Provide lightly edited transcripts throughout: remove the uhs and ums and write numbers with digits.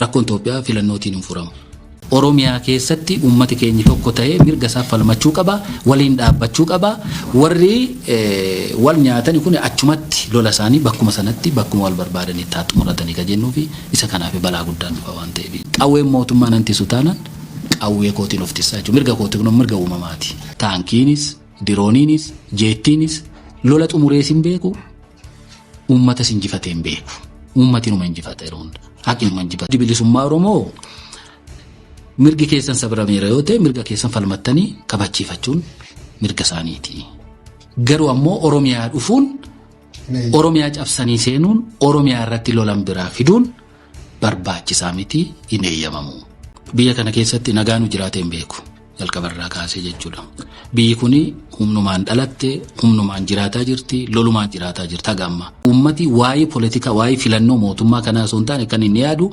Rakkoon Itoophiyaa filannootiin hin furamu. Oromiyaa keessatti uummati keenyi tokko ta'ee mirga isaa falmachuu qaba, waliin dhaabbachuu qaba. Warri wal nyaatani kun achumatti lola isaanii bakkuma sanatti bakkuma wal barbaadanitti haa xumuratanii ka jennuu fi isa kanaaf balaa guddaan dhufa waan ta'eef. Qawween mootummaa nan tisu taanaan qawwee kootiin of tissaa jechuudha. Mirga kootiin kun mirga uumamaati. Taankiinis, dirooniinis, jeettiinis lola xumurees hin beeku, uummatas injifatee hin beeku. Uummati numa injifata yeroo hunda. Haqni numa injifata. Bilisummaa Oromoo mirgi keessan sabrameera yoo ta'e mirga keessan falmattanii kabachiifachuun mirga isaaniiti. Garuu ammoo Oromiyaa dhufuun Oromiyaa cabsanii seenuun Oromiyaa irratti lolan biraa fiduun barbaachisaa miti hin eeyyamamu. Biyya kana keessatti nagaanu jiraatee hin beeku. Jalqabarraa kaasee jechuudha. Biyyi kun humnumaan dhalatte, humnumaan jiraataa jirti, lolumaan jiraataa jirti haga ammaa. Uummati waa'ee poolitikaa, waa'ee filannoo mootummaa kanaa osoo hin taane kan inni yaadu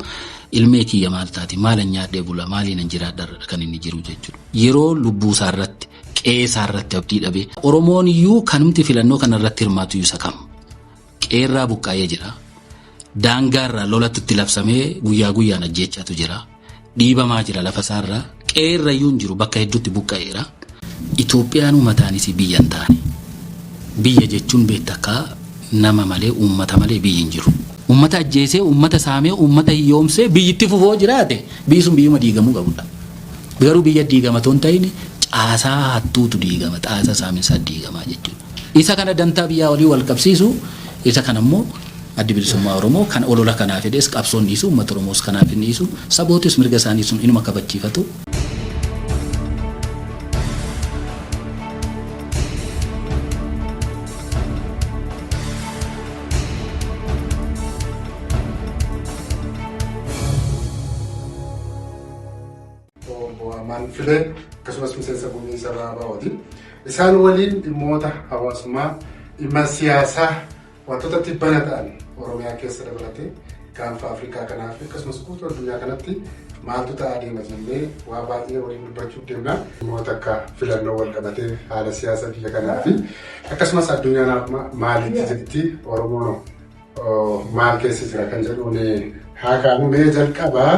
ilmee kiyya maal taati, maalan nyaadhee bula, maaliin hin jiraadha kan inni jiru jechuudha. Yeroo lubbuu isaa irratti, qe'ee isaa irratti abdii dhabee Oromoon iyyuu kanumti filannoo kana irratti hirmaatu iyyuu isa kam? Qe'eerraa buqqaa'ee jira. Daangaarraa lolatu itti labsamee guyyaa guyyaan ajjeechaatu jira. Dhiibamaa jira lafa isaarraa. Qe'eerra iyyuu hin jiru bakka hedduutti buqqa'eera. Itoophiyaanuu mataan isii biyya hin taane. Biyya jechuun beekta akka nama malee uummata malee biyyi hin jiru. Uummata ajjeesee, uummata saamee, uummata hiyyoomsee biyyi itti fufoo jiraate biyyi sun biyyuma diigamuu qabudha. Garuu biyya diigama otoo hin ta'in caasaa hattuutu diigama, caasaa saaminsaa diigamaa jechuudha. Isa kana dantaa biyyaa walii wal qabsiisu, isa kana immoo Addi Bilisummaa Oromoo kan olola kanaa fedhes qabsoon dhiisu, uummata Oromoos kanaaf hin dhiisu, sabootis mirga isaanii sun inuma kabachiifatu. Obbo Amaan Filee akkasumas miseensa gumii sabaa ABO'ti. Isaan waliin dhimmoota hawaasummaa, dhimma siyaasaa, wantoota tibbana ta'an Oromiyaa keessa dabalatee gaanfa Afrikaa kanaa fi akkasumas guutuu addunyaa kanatti maaltu ta'aa deema jennee waa baay'ee waliin dubbachuuf deemna. Dhimmoota akka filannoo wal qabatee haala siyaasa biyya kanaa fi akkasumas addunyaan maalitti jirti Oromoon maal keessa jira kan jedhuun haa kaanu mee jalqabaa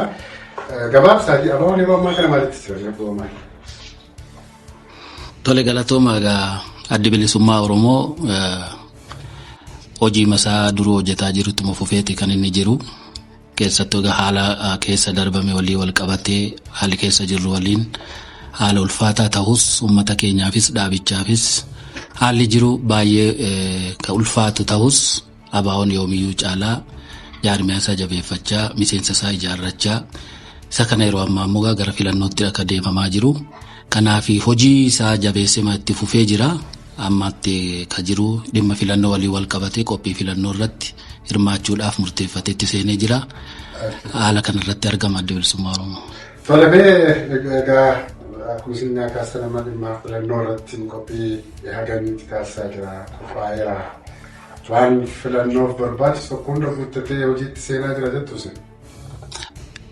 gabaabsaatii ABO'n yeroo ammaa kana maalitti jira jalqaba maali? Tole galatooma egaa Addi Bilisummaa Oromoo hojii masaa duruu hojjetaa jirutti fufeeti kan inni jiru. Keessattuu egaa haala keessa darbame walii wal qabatee haalli keessa jirru waliin haala ulfaataa ta'us uummata keenyaafis dhaabichaafis haalli jiru baay'ee kan ulfaatu ta'us ABO'n yoomiyyuu caalaa jaarmiyaa isaa jabeeffachaa miseensa isaa ijaarrachaa isa kana yeroo ammaa immoo gara filannootti akka deemamaa jiru. Kanaaf hojii isaa jabeessee itti fufee jira. Ammatti ka jiru dhimma filannoo walii wal qabatee qophii filannoo irratti hirmaachuudhaaf murteeffatee itti seenee jira. Haala kanarratti argama Adda Bilisummaa Oromoo. Tole mee egaa akkuma isin kaastan amma dhimma filannoo irratti qophii hagamiitti taasisaa jira qophaa'eera. Waan filannoof barbaachisu tokko hunda guuttatee hojiitti seenaa jira jettu isin.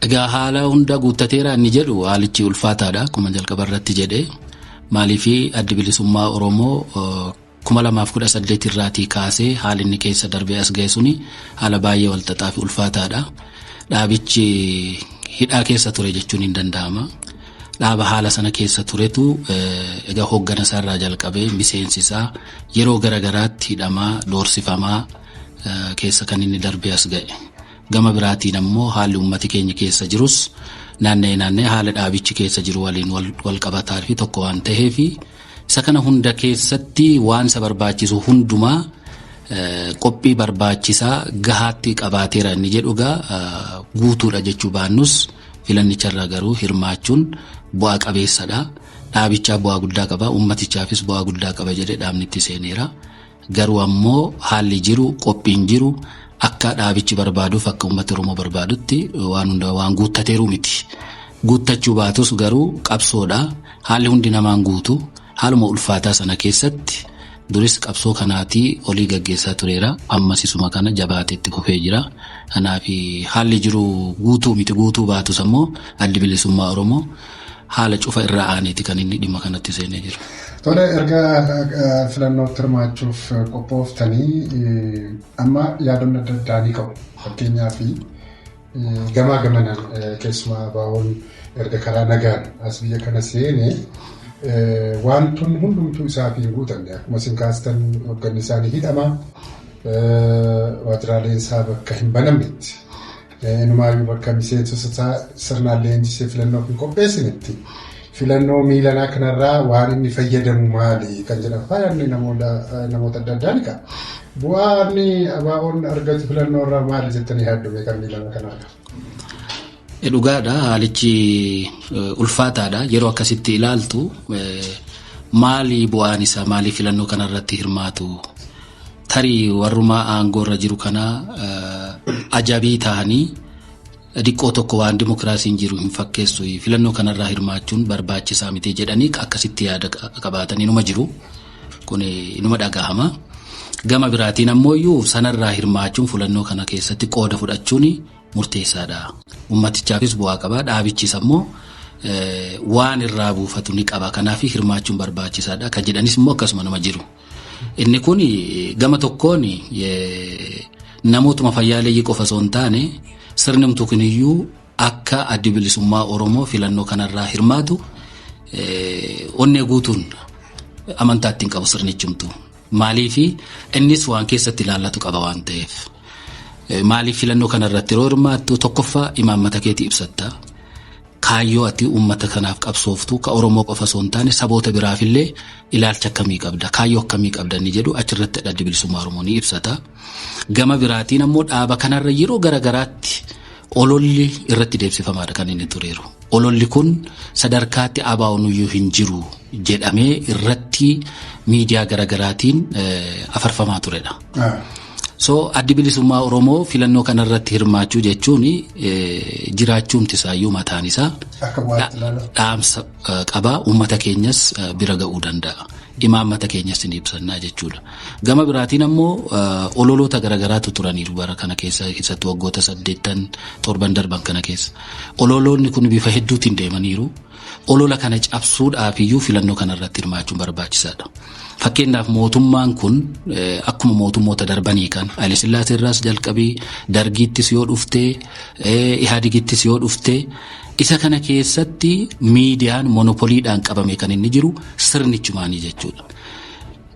Egaa haala hunda guuttateera inni jedhu haalichi ulfaataadha akkuma jalqaba irratti jedhe. Maaliif Addi Bilisummaa Oromoo 2018 irraatii kaasee haalli inni keessa darbee as ga'e suni haala baay'ee walxaxaa fi ulfaataadha. Dhaabichi hidhaa keessa ture jechuun hin danda'ama. Dhaaba haala sana keessa turetu egaa hooggana isaarraa jalqabee miseensi isaa yeroo garagaraatti hidhamaa, doorsifamaa keessa kan inni darbee as ga'e. Gama biraatiin ammoo haalli uummati keenya keessa jirus naanna'ee naanna'ee haala dhaabichi keessa jiru waliin wal qabataa fi tokko waan ta'eef isa kana hunda keessatti waan isa barbaachisu hundumaa qophii barbaachisaa gahaatti qabaateera inni jedhu egaa guutuudha jechuu baannus filannicharraa garuu hirmaachuun bu'aa qabeessadha. Dhaabichaa bu'aa guddaa qaba, uummatichaafis bu'aa guddaa qaba jedhee dhaabni itti seeneera. Garuu ammoo haalli jiru qophiin jiru akka dhaabichi barbaaduuf akka uummati Oromoo barbaadutti waan hunda waan guuttateeru miti. Guuttachuu baatus garuu qabsoodha. Haalli hundi namaan guutu. Haaluma ulfaataa sana keessatti duris qabsoo kanaatii olii gaggeessaa tureera. Ammas isuma kana jabaatee itti fufee jira. Kanaaf haalli jiru guutuu miti guutuu baatus ammoo Addi Bilisummaa Oromoo haala cufa irra aaneeti kan inni dhimma kanatti seenee jiru. Tole erga filannootti hirmaachuuf qophooftanii amma yaadonni adda addaa ni ka'u. Fakkeenyaaf Gamaa gamanaan keessumaa ABO'n erga karaa nagaan as biyya kana seenee wantoonni hundumtuu isaaf hin guutamne akkuma isin kaastan hoogganni isaanii hidhama waajjiraaleen isaa bakka hin banamnetti inumaayyuu bakka miseensota isaa sirnaan leenjisee filannoof hin qopheessinetti filannoo miilanaa kanarraa waan inni fayyadamu maali kan jedhamu faayyaanni namoota adda addaa ni qaba. Bu'aan ABO'n argatu filannoo irraa maali jettanii yaaddu kan miilanaa kanarraa? Dhugaadha. Haalichi ulfaataadha. Yeroo akkasitti ilaaltu maali bu'aan isaa maali filannoo kanarratti hirmaatu? Tarii warrumaa aangoo irra jiru kana ajabii ta'anii xiqqoo tokko waan dimokiraasiin jiru hin fakkeessu filannoo kanarraa hirmaachuun barbaachisaa miti jedhanii akkasitti yaada qabaatanii numa jiru. Kun numa dhagahama. Gama biraatiin ammoo sanarraa hirmaachuun filannoo kana keessatti qooda fudhachuun murteessaadha. Ummatichaafis bu'aa qaba. Dhaabichis ammoo waan irraa buufatu ni qaba. Kanaaf hirmaachuun barbaachisaadha. Kan jedhanis immoo akkasuma nama jiru. Inni kun gama tokkoon namootuma fayyaaleeyyii qofa osoo hin taane sirnimtu kuniyyuu akka addi bilisummaa Oromoo filannoo kanarraa hirmaatu onnee guutuun amantaa ittiin qabu sirnichumtu. Maaliif innis waan keessatti ilaallatu qaba waan ta'eef. Maaliif filannoo kanarratti yeroo hirmaattu tokkoffaa imaammata keetii ibsatta. Kaayyoo ati uummata kanaaf qabsooftu ka Oromoo qofa osoo hin taane saboota biraafillee ilaalcha akkamii qabda kaayyoo akkamii qabda inni jedhu achirratti addi bilisummaa Oromoo ni ibsata. Gama biraatiin ammoo dhaaba kanarra yeroo garagaraatti ololli irratti deemsifamaadha kan inni tureeru. Ololli kun sadarkaatti ABO'n iyyuu hin jiru jedhamee irratti miidiyaa garagaraatiin afarfamaa turedha. So addi bilisummaa Oromoo filannoo kanarratti hirmaachuu jechuun jiraachuumti isaayyuu mataan isaa dhaamsa qabaa uummata keenyas bira ga'uu danda'a. Imaammata keenyas ni ibsannaa jechuudha. Gama biraatiin ammoo ololoota garagaraatu turaniiru bara kana keessa keessatti waggoota 8 7 darban kana keessa. Ololoonni kun bifa hedduutiin deemaniiru. Olola kana cabsuudhaaf iyyuu filannoo kanarratti hirmaachuun barbaachisaadha. Fakkeenyaaf mootummaan kun akkuma mootummoota darbanii kan Haile Sillaasee irraas jalqabii Dargiittis yoo dhuftee Ihaadigittis yoo dhuftee isa kana keessatti miidiyaan monopoliidhaan qabame kan inni jiru sirnichumaanii jechuudha.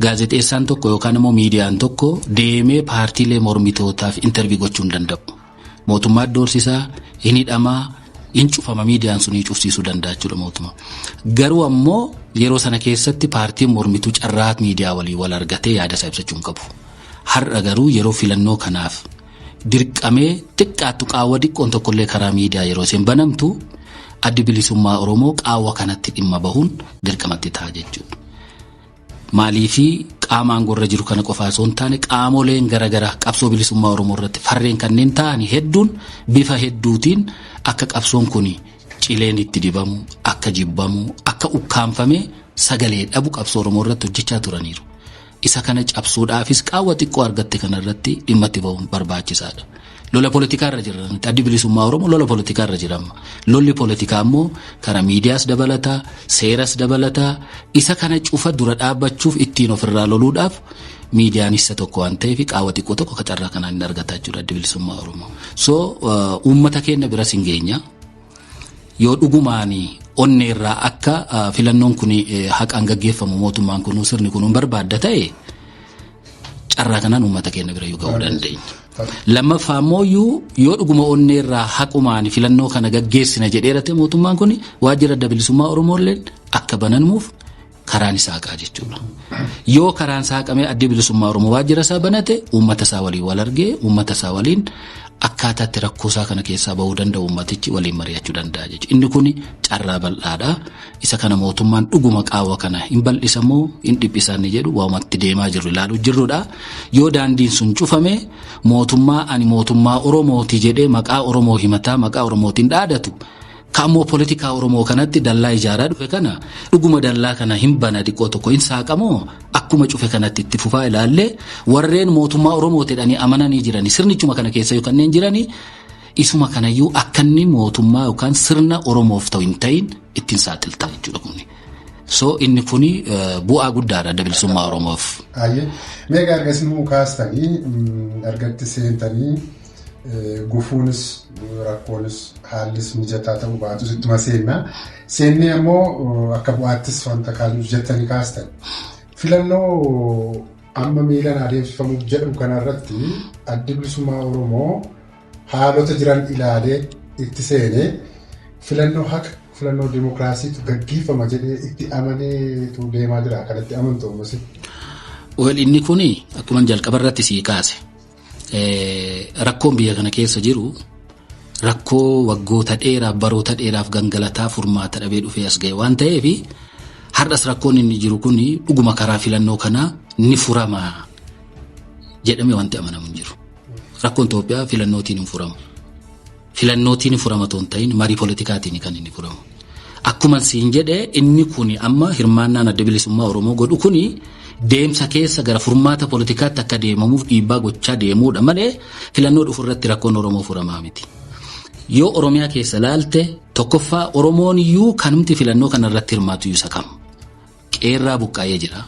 Gaazexeessaan tokko yookaan immoo miidiyaan tokko deemee paartiilee mormitootaaf interview gochuu hin danda'u. Mootummaa doorsisaa, hin hidhamaa, hin cufama miidiyaan sun cufsiisuu danda'a jechuudha mootummaa. Garuu ammoo yeroo sana keessatti paartiin mormituu carraa miidiyaa walii wal argatee yaada isaa ibsachuu hin qabu. Har'a garuu yeroo filannoo kanaaf dirqamee xiqqaattu qaawwa xiqqoon tokkollee karaa miidiyaa yeroo isheen banamtu addi bilisummaa Oromoo qaawwa kanatti dhimma bahuun dirqamatti ta'a jechuudha. Maaliifi qaama aangoo irra jiru kana qofaa osoo hin taane qaamoleen garaagaraa qabsoo bilisummaa Oromoo irratti farreen kanneen ta'an hedduun bifa hedduutiin akka qabsoon kun cileen itti dibamu, akka jibbamu, akka ukkaanfame sagalee dhabu qabsoo Oromoo irratti hojjechaa turaniiru. Isa kana cabsuudhaafis qaawwa xiqqoo argatte kanarratti dhimma itti bahuun barbaachisaadha. Lola poolitikaa irra jira. Addi bilisummaa Oromoo lola poolitikaa irra jira amma. Lolli poolitikaa immoo karaa miidiyaas dabalataa, seeras dabalataa, isa kana cufa dura dhaabbachuuf ittiin ofirraa loluudhaaf miidiyaan isa tokko waan ta'eef qaawwa xiqqoo tokko carraa kanaan hin argataa jechuudha addi bilisummaa Oromoo. So uummata keenya biras hin geenya. Yoo dhugumaan onnee irraa akka filannoon kun haqaan gaggeeffamu mootummaan kun sirni kun barbaadda ta'e carraa kanaan uummata keenya bira yoo ga'uu dandeenya. Lammaffaa immoo yoo dhuguma onnee irraa haqumaan filannoo kana gaggeessina jedheera ta'e mootummaan kun waajjira adda bilisummaa Oromoo illee akka banamuuf karaan isaa haqaa jechuudha. Yoo karaan isaa haqamee addi bilisummaa Oromoo waajjira isaa banate uummata isaa waliin wal argee uummata isaa waliin akkaataatti rakkoo isaa kana keessaa bahuu danda'u uummatichi waliin mari'achuu danda'a jechuudha. Inni kun carraa bal'aadha. Isa kana mootummaan dhuguma qaawwa kana hin bal'isamoo hin dhiphisaa inni jedhu waamatti deemaa jirru ilaaluu jirrudha. Yoo daandiin sun cufame mootummaa ani mootummaa Oromooti jedhee maqaa Oromoo himataa maqaa Oromootiin dhaadatu kaammoo poolitikaa Oromoo kanatti dallaa ijaaraa dhufe kana dhuguma dallaa kana hin bana xiqqoo tokko hin saaqamoo akkuma cufe kanatti itti fufaa ilaallee warreen mootummaa Oromoo jedhanii amananii jiranii sirnichuma kana keessa yoo kanneen jiranii isuma kanayyuu akka inni mootummaa yookaan sirna Oromoof ta'u hin ta'in ittiin saaxilta jechuudha kuni. So inni kuni bu'aa guddaadha adda bilisummaa Oromoof. Meeqa ergasii kaastanii argatti seentanii Gufuunis rakkoonis haallis mijataa ta'uu baatus ittuma seenna. Seennee ammoo akka bu'aattis wanta kaasnuuf jettanii kaastan. Filannoo amma miilaan adeemsifamuuf jedhu kanarratti Addi Bilisummaa Oromoo haalota jiran ilaalee itti seenee filannoo haqa filannoo dimokiraasiitu gaggeeffama jedhee itti amaneetu deemaa jira. Kanatti amantu ammas. Well, inni kuni akkuma jalqaba irratti sii kaase, rakkoon biyya kana keessa jiru rakkoo waggoota dheeraaf, baroota dheeraaf gangalataa furmaata dhabee dhufee as ga'e waan ta'eef, har'as rakkoon inni jiru kun dhuguma karaa filannoo kanaa ni furama jedhamee wanti amanamu hin jiru. Rakkoon Itoophiyaa filannootiin hin furamu. Filannootiin hin furama otoo hin ta'in, marii politikaatiin kan inni furamu. Akkuma siin jedhe, inni kun amma hirmaannaan Adda Bilisummaa Oromoo godhu kuni deemsa keessa gara furmaata politikaatti akka deemamuuf dhiibbaa gochaa deemuudha malee, filannoo dhufu irratti rakkoon Oromoo furamaa miti. Yoo Oromiyaa keessa laalte, tokkoffaa Oromoon iyyuu kanumti filannoo kana irratti hirmaatu isa kam? Qeerraa buqqaa'ee jira.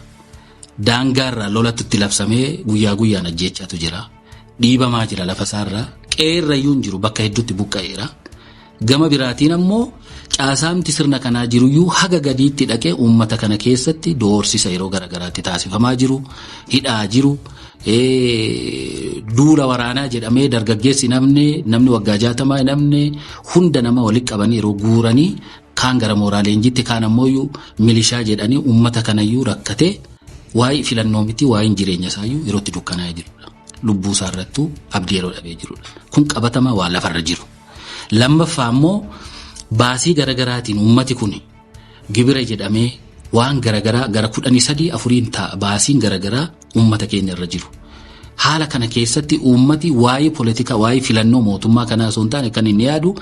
Daangaarraa lolatti itti labsamee guyyaa guyyaan ajjeechaatu jira. Dhiibamaa jira lafa isaarraa. Qeerra iyyuu hin jiru, bakka hedduutti buqqa'eera. Gama biraatiin ammoo caasaamti sirna kanaa jiruyyuu haga gadiitti dhaqee uummata kana keessatti doorsisa yeroo garaagaraatti taasifamaa jiru, hidhaa jiru, duula waraanaa jedhamee dargaggeessi namni waggaa 60 namni hunda nama walitti qabanii yeroo guuranii, kaan gara mooraa leenjiitti, kaan ammoo milishaa jedhanii, uummata kanayyuu rakkatee waa'ee filannoo miti, waa'een jireenya isaayyuu yeroo itti dukkanaa'ee jirudha. Lubbuu isaa irrattuu abdii yeroo dhabee jirudha. Kun qabatamaa waa lafarra jiru. Lammaffaa immoo baasii garaagaraatiin uummati kun gibira jedhamee waan garaagaraa gara 13 afuriin ta'a baasiin garaagaraa uummata keenya irra jiru. Haala kana keessatti uummati waa'ee poolitikaa, waa'ee filannoo mootummaa kanaa osoo hin taane, kan inni yaadu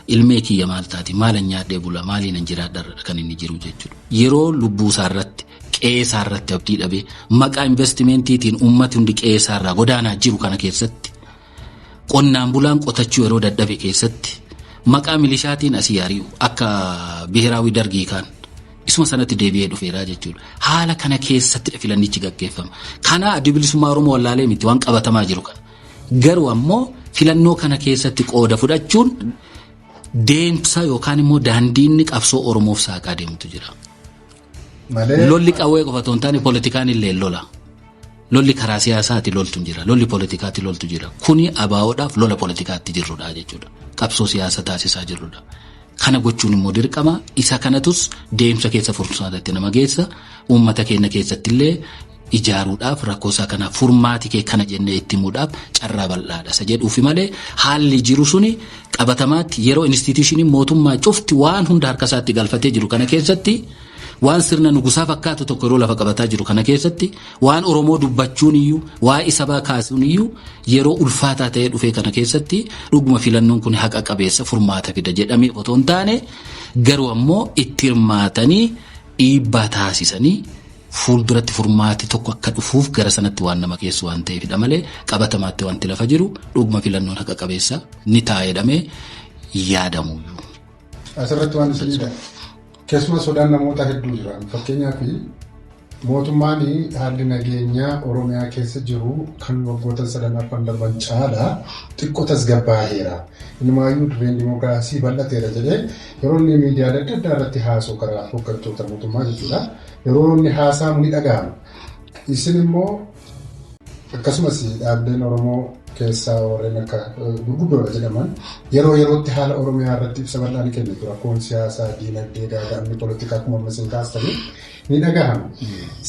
ilmee kiyya maal taati, maalan nyaadhee bula, maaliin hin jiraadha kan inni jiru jechuudha. Yeroo lubbuu isaa irratti, qe'ee isaa irratti abdii dhabee, maqaa investimentiitiin uummati hundi qe'ee isaa irraa godaanaa jiru kana keessatti, qonnaan bulaan qotachuu yeroo dadhabe keessatti, maqaa milishaatiin asii ari'u akka biheraawi dargii kaan isuma sanatti deebi'ee dhufeera jechuudha. Haala kana keessatti filannichi gaggeeffama. Kana Adda Bilisummaa Oromoo wallaalee miti, waan qabatamaa jiru kana. Garuu ammoo filannoo kana keessatti qooda fudhachuun deemsa yookaan immoo daandiin qabsoo Oromoof saaqaa deemtu jira. Lolli qawwee qofa otoo hin taane, poolitikaan illee lola. Lolli karaa siyaasaati loltu jira. Lolli poolitikaatti loltu jira. Kuni ABOdhaaf lola poolitikaatti jirrudha jechuudha. Qabsoo siyaasaa taasisaa jirrudha. Kana gochuun immoo dirqama isa kanatus deemsa keessa furmaatatti nama geessa. Uummata keenya keessatti illee ijaaruudhaaf, rakkoo isaa kanaaf furmaati kee kana jennee itti himuudhaaf carraa bal'aadha. Isa jedhuufi malee, haalli jiru suni qabatamaatti yeroo institutioniin mootummaa cufti waan hunda harka isaatti galfatee jiru kana keessatti, waan sirna nugusaa fakkaatu tokko yeroo lafa qabataa jiru kana keessatti, waan Oromoo dubbachuun iyyuu, waa'ee sabaa kaasuun iyyuu yeroo ulfaataa ta'ee dhufee kana keessatti, dhuguma filannoon kun haqa qabeessa, furmaata fida jedhamee otoo hin taane, garuu ammoo itti hirmaatanii dhiibbaa taasisanii fuulduratti furmaati tokko akka dhufuuf gara sanatti waan nama geessu waan ta'eefidha malee, qabatamaatti wanti lafa jiru dhuguma filannoon haqa qabeessa ni ta'a jedhamee yaadamu. Asirratti waan isinidha. Keessumaa sodaan namoota hedduu jira. Fakkeenyaaf, mootummaan haalli nageenyaa Oromiyaa keessa jiru kan waggoota sadan arfan darban caalaa xiqqoo tasgabbaa'eera. Inumaayyuu dirreen dimookiraasii bal'ateera jedhee yeroo inni miidiyaalee adda addaa irratti haasa'u, karaa hooggantoota mootummaa jechuudha. Yeroo inni haasa'amu ni dhaga'ama. Isin immoo akkasumas dhaabbileen Oromoo keessaa warreen akka gurguddoodha jedhaman yeroo yerootti haala Oromiyaa irratti ibsa bal'aa ni kennitu. Rakkoon siyaasaa, diinagdee, gaaga'amni poolitikaa akkuma amma isin kaastanii ni dhagahama.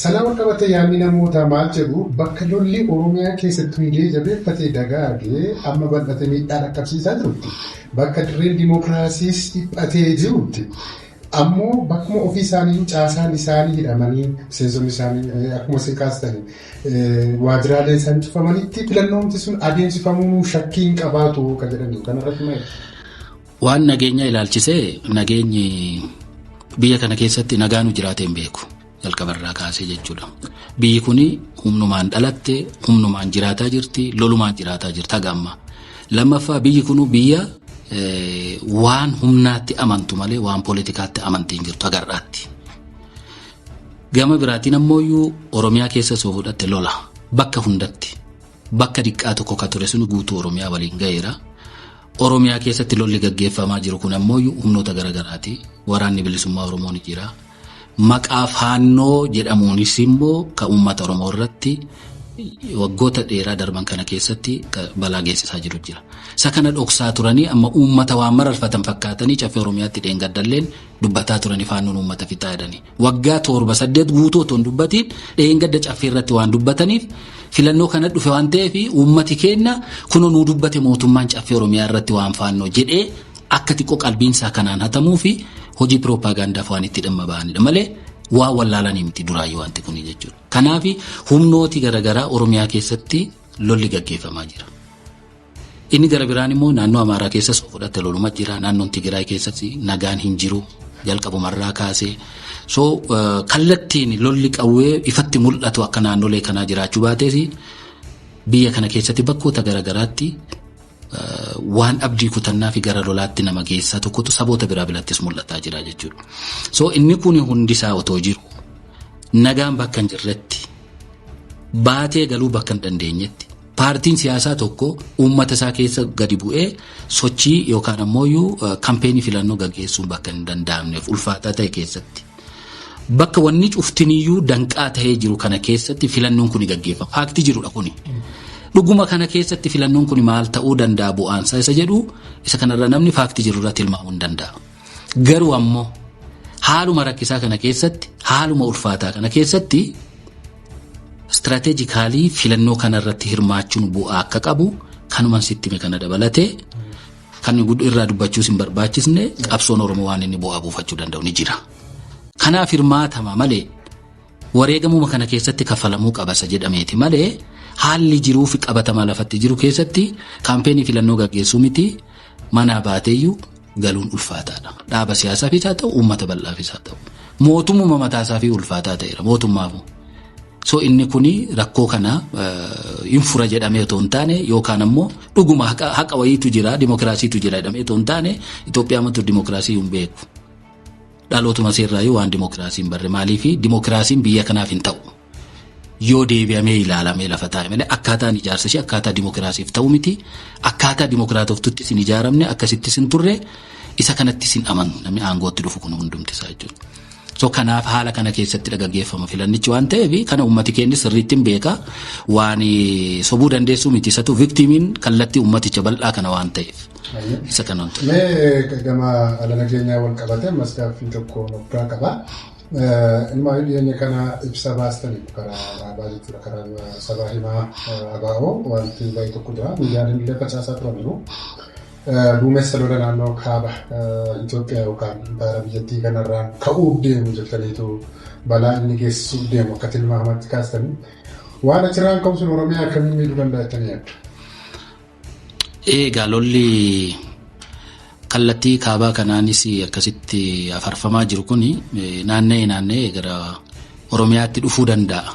Sana wal qabatee yaadni namootaa maal jedhu? Bakka lolli Oromiyaa keessatti hundee jabeeffatee dagaagee amma bal'atee miidhaa dhaqqabsiisaa jirutti, bakka dirreen dimookiraasiis dhiphatee jirutti, ammoo bakkuma ofii isaanii caasaan isaanii hidhamanii, miseensonni isaanii akkuma isin kaastanii waajjiraalee isaan cufamanitti filannoomti sun adeemsifamuu shakkii hin qabaatu kan jedhan, kanarratti maal? Waan nageenya ilaalchisee, nageenyi biyya kana keessatti nagaanu jiraatee hin beeku jalqabarraa kaasee jechuudha. Biyyi kun humnumaan dhalatte, humnumaan jiraataa jirti, lolumaan jiraataa jirti haga ammaa. Lammaffaa, biyyi kun biyya waan humnaatti amantu malee waan poolitikaatti amantii hin jirtu hagarraatti. Gama biraatiin ammoo Oromiyaa keessa soo fudhatte, lola bakka hundatti. Bakka diqqaa tokko ka ture sun guutuu Oromiyaa waliin ga'eera. Oromiyaa keessatti lolli gaggeeffamaa jiru kun ammoo humnoota garaagaraati. Waraanni bilisummaa Oromoo ni jira. Maqaa faannoo jedhamuunis immoo kan uummata Oromoo irratti waggoota dheeraa darban kana keessatti balaa geessisaa jiru jira. Isa kana dhoksaa turanii amma uummata waan mararfatan fakkaatanii caffee Oromiyaatti dheengaddalleen dubbataa turanii faannoon uummata fixaa jedhanii. Waggaa 7, 8 guutuu otoo hin dubbatiin dheengadda caffee irratti waan dubbataniif filannoo kana dhufe waan ta'eef uummati keenya kunoo nuu dubbate mootummaan caffee Oromiyaa irratti waan faannoo jedhee akka xiqqoo qalbiinsaa kanaan hatamuu fi hojii pirooppaagaandaaf waan itti dhimma ba'anidha malee waan wallaalanii miti duraayyuu wanti kuni jechuudha. Kanaaf humnooti garaagaraa Oromiyaa keessatti lolli gaggeeffamaa jira. Inni gara biraan immoo naannoo Amaaraa keessas fudhatte loluma jira. Naannoon Tigraay keessatti nagaan hin jiru jalqabumarraa kaasee. So kallattiin lolli qawwee ifatti mul'atu akka naannolee kanaa jiraachuu baates biyya kana keessatti bakkoota garaagaraatti waan abdii kutannaa fi gara lolaatti nama geessaa tokkotu saboota biraa birattis mul'ataa jira jechuudha. So inni kun hundisaa otoo jiru nagaan bakka hin jirretti baatee galuu bakka hin dandeenyetti paartiin siyaasaa tokko uummata isaa keessa gadi bu'ee sochii yookaan ammoo kampeenii filannoo gaggeessuun bakka hin danda'amneef ulfaataa ta'e keessatti. Bakka wanni cuftiniyyuu danqaa ta'ee jiru kana keessatti filannoon kun gaggeeffama. Faaktii jirudha kuni. Dhuguma kana keessatti filannoon kun maal ta'uu danda'a bu'aansaa isa jedhu isa kanarra namni faaktii jirurra tilmaamuu hin danda'a. Garuu ammoo haaluma rakkisaa kana keessatti haaluma ulfaataa kana keessatti istirateejikaalii filannoo kanarratti hirmaachuun bu'aa akka qabu kanuman sitti hime kana dabalatee kan irraa dubbachuus hin barbaachisne qabsoon Oromoo waan inni bu'aa buufachuu danda'u ni jira. Kanaaf hirmaatama malee wareegamuma kana keessatti kaffalamuu qaba isa jedhameeti malee haalli jiruu fi qabatamaa lafatti jiru keessatti kaampeenii filannoo gaggeessuu miti manaa baateeyyuu galuun ulfaataadha. Dhaaba siyaasaafis haa ta'u uummata bal'aafis haa ta'u mootummuma mataasaa fi ulfaataa ta'eera mootummaafu. So inni kuni rakkoo kana hin fura jedhamee otoo hin taane yookaan ammoo dhuguma haqa wayiitu jira dimokiraasiitu jira jedhamee otoo hin taane Itoophiyaa matu dimokiraasii hin beeku. Dhalootuma seerraayyuu waan dimokiraasii hin barre maaliif dimokiraasiin biyya kanaaf hin ta'u. Yoo deebi'amee ilaalamee lafa taa'e malee akkaataan ijaarsa ishee akkaataa dimokiraasiif ta'u miti akkaataa dimokiraatoftutti hin ijaaramne akkasittis hin turre isa kanattis hin amanu namni aangootti dhufu kun hundumti isaa jechuudha. So kanaaf haala kana keessatti gaggeeffama filannichi waan ta'eef kana uummati keenya sirriitti hin beeka waan sobuu dandeessuu miti isatu viktiimiin kallattii uummaticha bal'aa kana waan ta'eef. Isa kana waan ta'eef. Mee gama ala nageenyaa wal qabate ammas gaaffii tokko of biraa qaba. Ilmaan dhiyeenya kana ibsa baastanii karaa alaabaa jechuudha karaa sabaa himaa ABO wanti baay'ee tokko jira miidiyaaleen illee facaasaa turaniiru. Duumessa lola naannoo kaaba Itoophiyaa yookaan baara biyyattii kanarraan ka'uuf deemu jettaniitu balaa inni geessisuuf deemu akka tilmaamatti kaastanii. Waan achirraan ka'u sun Oromiyaa akkamiin miidhuu danda'a jettanii yaaddu? Egaa lolli kallattii kaabaa kanaanis akkasitti afarfamaa jiru kun naanna'ee naanna'ee gara Oromiyaatti dhufuu danda'a.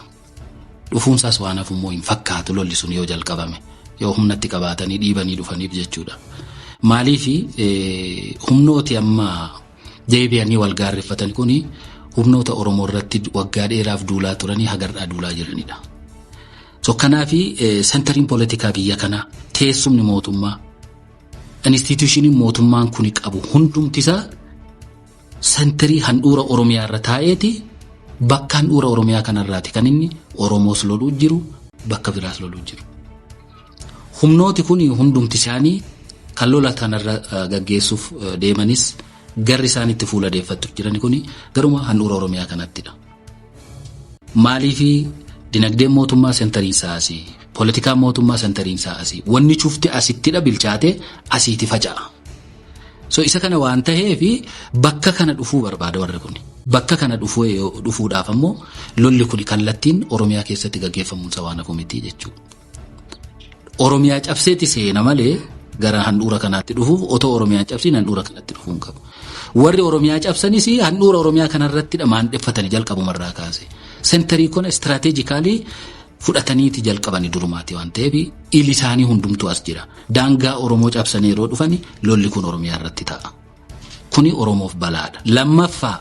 Dhufuunsaas waan hafu immoo hin fakkaatu lolli sun yoo jalqabame yoo humnatti qabaatanii dhiibanii dhufaniif jechuudha. Maaliif humnooti amma deebi'anii wal gaarreeffatan kun humnoota Oromoo irratti waggaa dheeraaf duulaa turanii hagarraa duulaa jiranidha. So kanaaf sentariin poolitikaa biyya kanaa teessumni mootummaa instituushiniin mootummaan kun qabu hundumtisaa sentarii handhuura Oromiyaa irra taa'eeti bakka handhuura Oromiyaa kanarraati kan inni Oromoos loluu jiru bakka biraas loluu jiru. Humnooti kun hundumti isaanii kan lola kanarra gaggeessuuf deemanis garri isaan itti fuula deeffattu jiran kun garuma handhuura Oromiyaa kanattidha. Maaliif dinagdeen mootummaa sentariin isaa asii, poolitikaan mootummaa sentariin isaa asii, wanni cufti asittidha bilchaate asiiti faca'a. So isa kana waan ta'eef bakka kana dhufuu barbaada warri kun. Bakka kana dhufuudhaaf ammoo lolli kun kallattiin Oromiyaa keessatti gaggeeffamuunsa waan hafu miti jechuudha. Oromiyaa cabseeti seena malee gara handhuura kanaatti dhufuuf otoo Oromiyaa cabsiin handhuura kanatti dhufuu hin qabu. Warri Oromiyaa cabsanis handhuura Oromiyaa kanarratti maandeffatanii jalqabumarraa kaase. Sentarii kun istirateejikaalii fudhataniiti jalqabanii durumaati waan ta'eef ili isaanii hundumtuu as jira. Daangaa Oromoo cabsanii yeroo dhufani lolli kun Oromiyaa irratti ta'a. Kuni Oromoof balaadha. Lammaffaa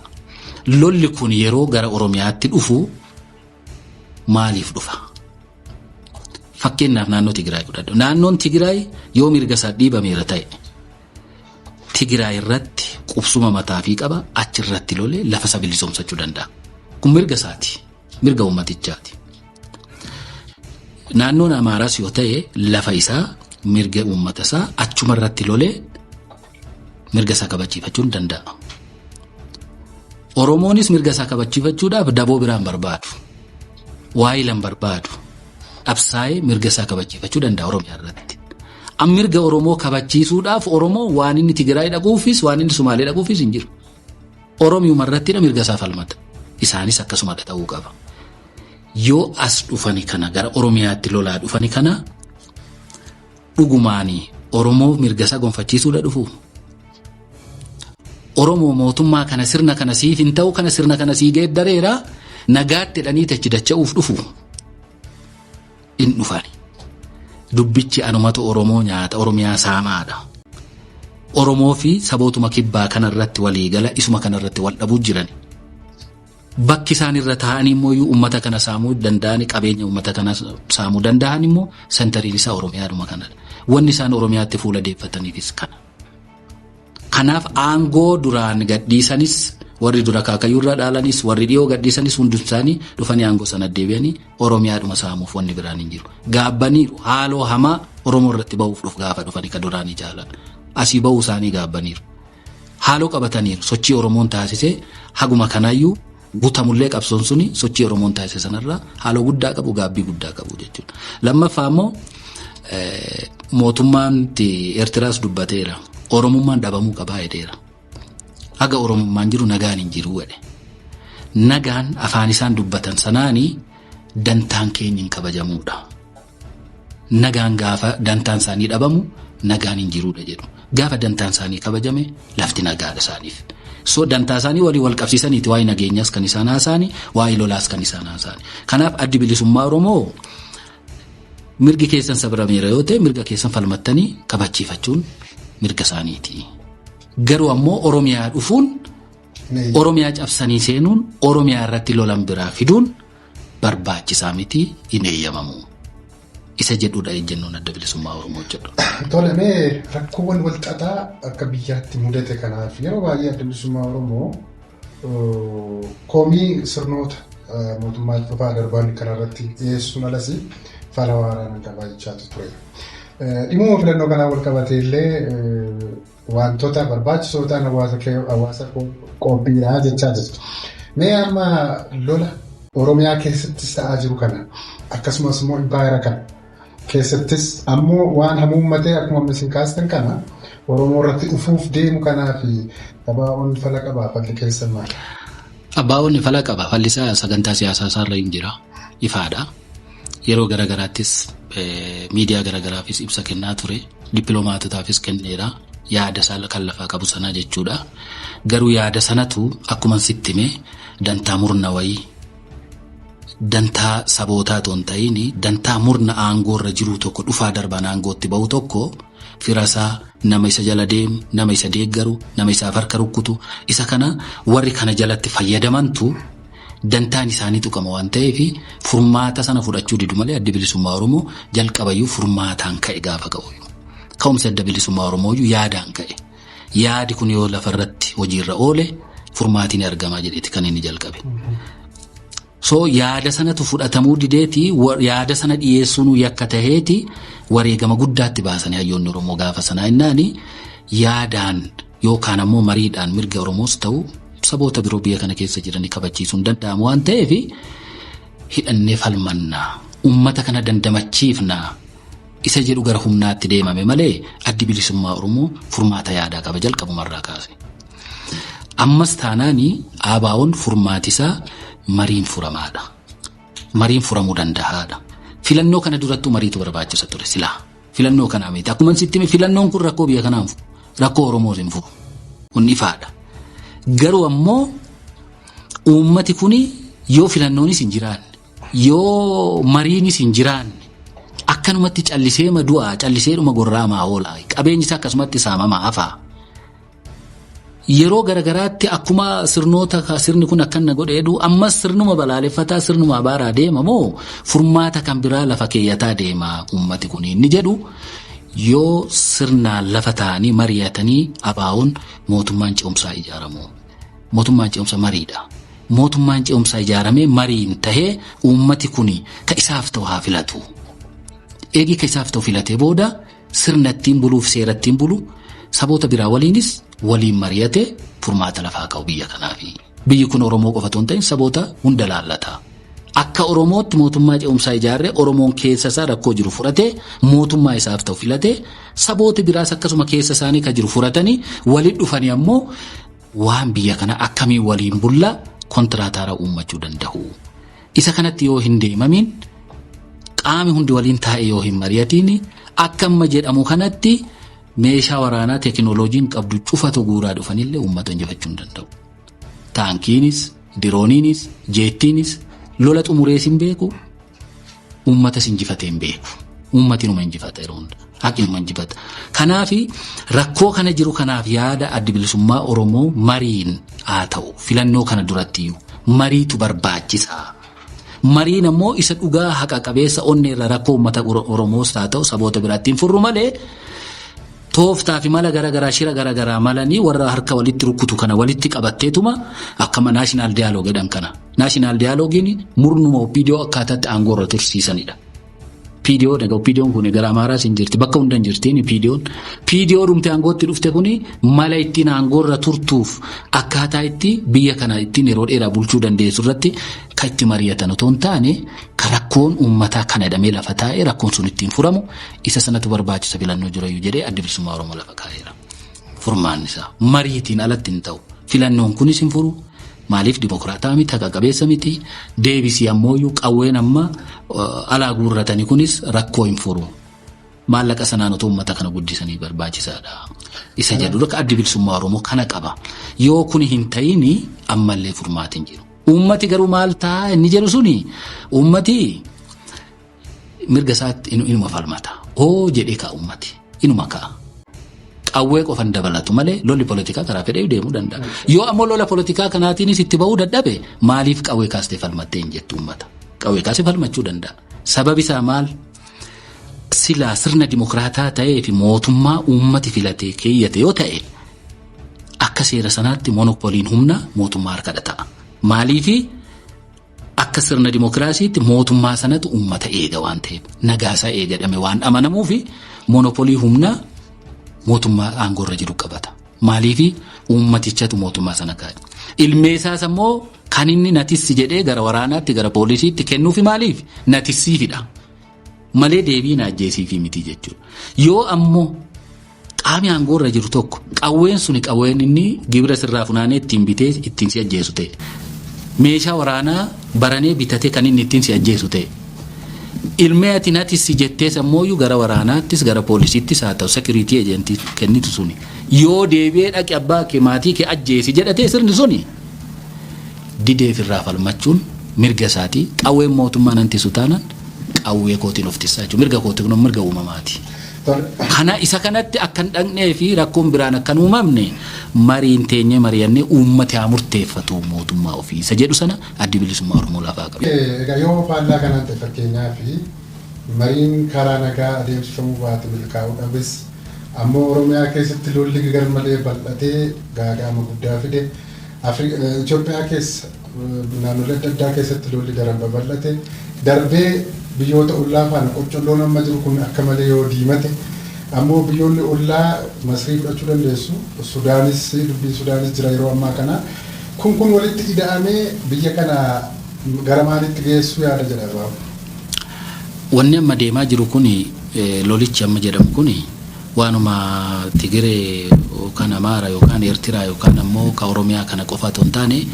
lolli kun yeroo gara Oromiyaatti dhufu maaliif dhufa? Fakkeenyaaf naannoo Tigraay fudhadhu. Naannoon Tigraay yoo mirga isaa dhiibameera ta'e Tigraay irratti qubsuma mataa fi qaba achirratti lolee lafa isa bilisoomsachuu danda'a. Kun mirga isaati. Mirga uummatichaati. Naannoon Amaaraas yoo ta'e lafa isaa mirga uummata isaa achuma irratti lolee mirga isaa kabachiifachuu ni danda'a. Oromoonis mirga isaa kabachiifachuudhaaf daboo biraan barbaadu. Waayilan barbaadu. Qabsaa'ee mirga isaa kabachiifachuu danda'a Oromiyaa irratti. Mirga Oromoo kabachiisuudhaaf Oromoo waan inni Tigraay dhaquufis waan inni Sumaalee dhaquufis hin jiru. Oromiyuma irrattidha mirga isaa falmata. Isaanis akkasumadha ta'uu qaba. Yoo as dhufani kana gara Oromiyaatti lolaa dhufani kana dhugumaanii Oromoo mirga isaa gonfachiisuudha dhufu. Oromoo mootummaa kana sirna kana siif hin ta'u kana sirna kana sii geeddareera nagaatti jedhanii achi dacha'uuf dhufu. In dhufani. Dubbichi anumatu Oromoo nyaata Oromiyaa saamaadha. Oromoo fi sabootuma kibbaa kanarratti waliigala isuma kanarratti wal dhabuu jiran. Bakki isaan irra taa'anii immoo uummata kana saamuu danda'ani qabeenya uummata kana saamuu danda'an immoo centeriin isaa Oromiyaadhuma kanadha. Wanni isaan Oromiyaatti fuula deeffataniifis kana. Kanaaf aangoo duraan gadhiisanis warri dura kaakayyuurraa dhaalanis warri dhiyoo gadhiisanis hundi isaanii dhufanii aangoo sana deebi'anii Oromiyaadhuma saamuuf wanni biraan hin jiru. Gaabbaniiru haaloo hamaa Oromoo irratti bahuuf dhufu gaafa dhufanii ka duraanii jaalan. Asii bahuu isaanii gaabbaniiru. Haaloo qabataniiru sochii Oromoon taasisee haguma kanaayyuu guutamullee qabsoon suni sochii Oromoon taasise sanarraa haaloo guddaa qabu gaabbii guddaa qabu jechuudha. Lammaffaa immoo mootummaan Eertiraas dubbateera. Oromummaan dhabamuu qabaa jedheera. Haga Oromummaan jiru nagaan hin jiru jedhe. Nagaan afaan isaan dubbatan sanaanii dantaan keenya hin kabajamuudha. Nagaan gaafa dantaan isaanii dhabamu nagaan hin jiruudha jedhu. Gaafa dantaan isaanii kabajame lafti nagaadha isaaniif. So dantaa isaanii walii wal qabsiisaniiti waa'ee nageenyaas kan isaan haasa'ani waa'ee lolaas kan isaan haasa'ani. Kanaaf addi bilisummaa Oromoo mirgi keessan sabrameera yoo ta'e mirga keessan falmattanii kabachiifachuun mirga isaaniiti. Garuu ammoo Oromiyaa dhufuun Oromiyaa cabsanii seenuun Oromiyaa irratti lolan biraa fiduun barbaachisaa miti hin eeyyamamu. Isa jedhudha ejjennoon adda bilisummaa Oromoo jedhu. Tole mee rakkoowwan wal xaxaa akka biyyaatti mudate kanaaf yeroo baay'ee adda bilisummaa Oromoo komii sirnoota mootummaa dhufaa darban kanarratti dhiyeessuun alas fala waraanaa qabaa jechaatu ture. Dhimma filannoo kanaan wal qabatee illee wantoota barbaachisoo ta'an hawaasa qophiidha jechaa jirtu. Mee amma lola Oromiyaa keessattis ta'aa jiru kana akkasumas immoo impaayera kana keessattis ammoo waan hamuummatee akkuma isin kaastan kana Oromoo irratti dhufuuf deemu kanaa fi ABO'n fala qabaa falli keessan maali? ABO'n fala qaba. Falli isaa sagantaa siyaasaa isaarra hin jira. Ifaadha. Yeroo garaagaraattis miidiyaa garaagaraafis ibsa kennaa ture. Dippiloomaatotaafis kenneera. Yaada isaa kan lafaa qabu sana jechuudha. Garuu yaada sanatu akkuma sitti hime dantaa murna wayii dantaa sabootaa otoo hin ta'in dantaa murna aangoo irra jiru tokko dhufaa darbaan aangootti bahu tokko firasaa nama isa jala deemu nama isa deeggaru nama isaaf harka rukkutu isa kana warri kana jalatti fayyadamantu dantaan isaanii tuqama waan ta'eef furmaata sana fudhachuu didu malee addi bilisummaa Oromoo jalqabayyuu furmaataan ka'e gaafa ka'u. Ka'umsi adda bilisummaa Oromoo yaadaan ka'e. Yaadi kun yoo lafarratti hojiirra oole furmaatiin argamaa jedheeti kan inni jalqabe. So yaada sanatu fudhatamuu dideeti yaada sana dhiyeessuun yakka taheeti wareegama guddaatti baasanii hayyoonni Oromoo gaafa sanaa innaani yaadaan yookaan ammoo mariidhaan mirga Oromoos ta'u saboota biroo biyya kana keessa jiranii kabachiisuun danda'amu waan ta'eef hidhannee falmannaa uummata kana dandamachiifnaa isa jedhu gara humnaatti deemame malee addi bilisummaa Oromoo furmaata yaadaa qaba jalqabumarraa kaase. Ammas taanaani ABO'n furmaatisaa mariin furamaadha. Mariin furamuu danda'aadha. Filannoo kana durattuu mariitu barbaachisa ture silaa. Filannoo kanaa miti. Akkuma sitti hime filannoon kun rakkoo biyya kanaa hin furu. Rakkoo Oromoos hin furu. Kun ifaadha. Garuu ammoo uummati kuni yoo filannoonis hin jiraanne yoo mariinis hin jiraanne akkanumatti callisee du'aa calliseedhuma gorraamaa oola. Qabeenyi isaa akkasumatti saamamaa hafaa. Yeroo garagaraatti akkuma sirnoota sirni kun akkana godhe jedhu, ammas sirnuma balaaleffataa, sirnuma abaaraa deema moo furmaata kan biraa lafa keeyyataa deema uummati kun inni jedhu, yoo sirnaan lafa taa'anii mari'atanii abaa'uun mootummaan ce'umsaa ijaaramu. Mootummaan ce'umsa mariidha. Mootummaan ce'umsaa ijaaramee mariin tahee uummati kun ka isaaf ta'u haa filatu. Eegi ka isaaf ta'u filatee booda, sirna ittiin buluuf seera ittiin bulu saboota biraa waliinis waliin mari'atee furmaata lafaa ka'u biyya kanaafi. Biyyi kun Oromoo qofa otoo hin ta'in saboota hunda laallata. Akka Oromootti mootummaa ce'umsaa ijaarree, Oromoon keessa isaa rakkoo jiru fudhatee mootummaa isaaf ta'u filatee, sabooti biraas akkasuma keessa isaanii kan jiru furatanii walitti dhufanii ammoo waan biyya kana akkamiin waliin bullaa kontiraataara uummachuu danda'u. Isa kanatti yoo hin deemamiin, qaami hundi waliin taa'ee yoo hin mari'atiin, akka amma jedhamu kanatti meeshaa waraanaa teekinooloojiin qabdu cufatu guuraa dhufanillee uummata injifachuu hin danda'u. Taankiinis, dirooniinis, jeettiinis lola xumurees hin beeku, uummatas injifatee hin beeku. Uummati numa injifata yeroo hunda. Haqni numa injifata. Kanaaf rakkoo kana jiru kanaaf yaada Addi Bilisummaa Oromoo mariin haa ta'u, filannoo kana duratti mariitu barbaachisaa. Mariin ammoo isa dhugaa haqa qabeessa onnee irra rakkoo uummata Oromoos haa ta'u saboota biraatti hin furru malee, tooftaa fi mala garaagaraa, shira garaagaraa malanii warra harka walitti rukkutu kana walitti qabatteetuma akkama national dialogue jedhan kana. National dialogueiin murnuma OPDO akkaataatti aangoo irra tursiisanidha. PDO egaa OPDOn kun gara Amaaraas hin jirti, bakka hunda hin jirtiin PDOn. PDO dhumte aangootti dhufte kuni mala ittiin aangoo irra turtuuf, akkaataa itti biyya kana ittiin yeroo dheeraa bulchuu dandeessu irratti kan itti mari'atan otoo hin taane, kan rakkoon uummataa kana jedhamee lafa taa'ee rakkoon sun ittiin furamu isa sanatu barbaachisa filannoo jirayyuu jedhee Addi Bilisummaa Oromoo lafa kaa'eera. Furmaanni isaa mariitiin alatti hin ta'u. Filannoon kunis hin furu. Maaliif? Dimokiraataa miti, haqa qabeessa miti. Deebisii ammoo qawween amma alaa guurratanii kunis rakkoo hin furu. Maallaqa sanaan otoo uummata kana guddisanii barbaachisaadha. Isa jedhu akka Addi Bilisummaa Oromoo kana qaba. Yoo kuni hin ta'in ammallee furmaati hin jiru. Uummati garuu maal ta'a inni jedhu suni, uummati mirga isaatti inuma falmata. Hoo jedhee ka'a uummati. Inuma ka'a. Qawwee qofan dabalatu malee lolli poolitikaa karaa fedhee deemuu danda'a. Yoo ammoo lola poolitikaa kanaatiinis itti ba'uu dadhabe, maaliif qawwee kaastee falmattee hin jettu uummata. Qawwee kaasee falmachuu danda'a. Sababi isaa maal? Silaa sirna dimokiraataa ta'ee fi mootummaa uummati filatee keeyyate yoo ta'e, akka seera sanaatti monopoliin humna mootummaa harkadha ta'a. Maaliifi? Akka sirna dimokiraasiitti mootummaa sanatu uummata eega waan ta'eef, nagaasaa eegadhame waan amanamuufi monopolii humnaa mootummaa aangoorra jiru qabata. Maaliifi? Uummatichatu mootummaa sana kaa'e. Ilmeessaas ammoo kan inni natissi jedhee gara waraanaatti, gara poolisiitti kennuufi maaliif? Natissiifidha. Malee deebii na ajjeesiifii miti jechuudha. Yoo ammoo qaamni aangoorra jiru tokko qawween suni qawween inni gibira sirraa funaanee ittiin bitee ittiin si ajjeesu ta'e, meeshaa waraanaa baranee bitatee kan inni ittiin si ajjeesu ta'e, ilmee ati natissi jettees ammooyyuu gara waraanaattis gara poolisiittis haa ta'u security agentii kennitu suni yoo deebi'ee dhaqi abbaa kee, maatii kee ajjeesi jedhatee, sirni suni dideef irraa falmachuun mirga isaatii. Qawween mootummaa nan tisu taanaan qawwee kootiin of tissaa jechuudha. Mirga kootiin kun mirga uumamaati. Kana isa kanatti akka hin dhaqnee fi rakkoon biraan akka hin uumamne mariin teenyee mari'annee uummati haa murteeffatu mootummaa ofii isa jedhu sana Addi Bilisummaa Oromoo lafaa qaba. Egaa yoo faallaa kanaan ta'e, fakkeenyaaf mariin karaa nagaa adeemsifamuu baate milkaa'uu dhabes, ammoo Oromiyaa keessatti lolli garmalee bal'atee gaaga'ama guddaa fide, Itoophiyaa keessa naannolee adda addaa keessatti lolli daran babal'ate, darbee biyyoota ollaa faana qoccolloon amma jiru kun akka malee yoo diimate, ammoo biyyoonni ollaa Masrii fudhachuu dandeessu, Sudaanis, dubbiin Sudaanis jira yeroo ammaa kana, kun walitti ida'amee biyya kana gara maalitti geessuu yaada jedha Abaaboo? Wanni amma deemaa jiru kuni, lolichi amma jedhamu kuni, waanuma Tigiree yookaan Amaara yookaan Eertiraa yookaan ammoo ka Oromiyaa kana qofa otoo hin taane,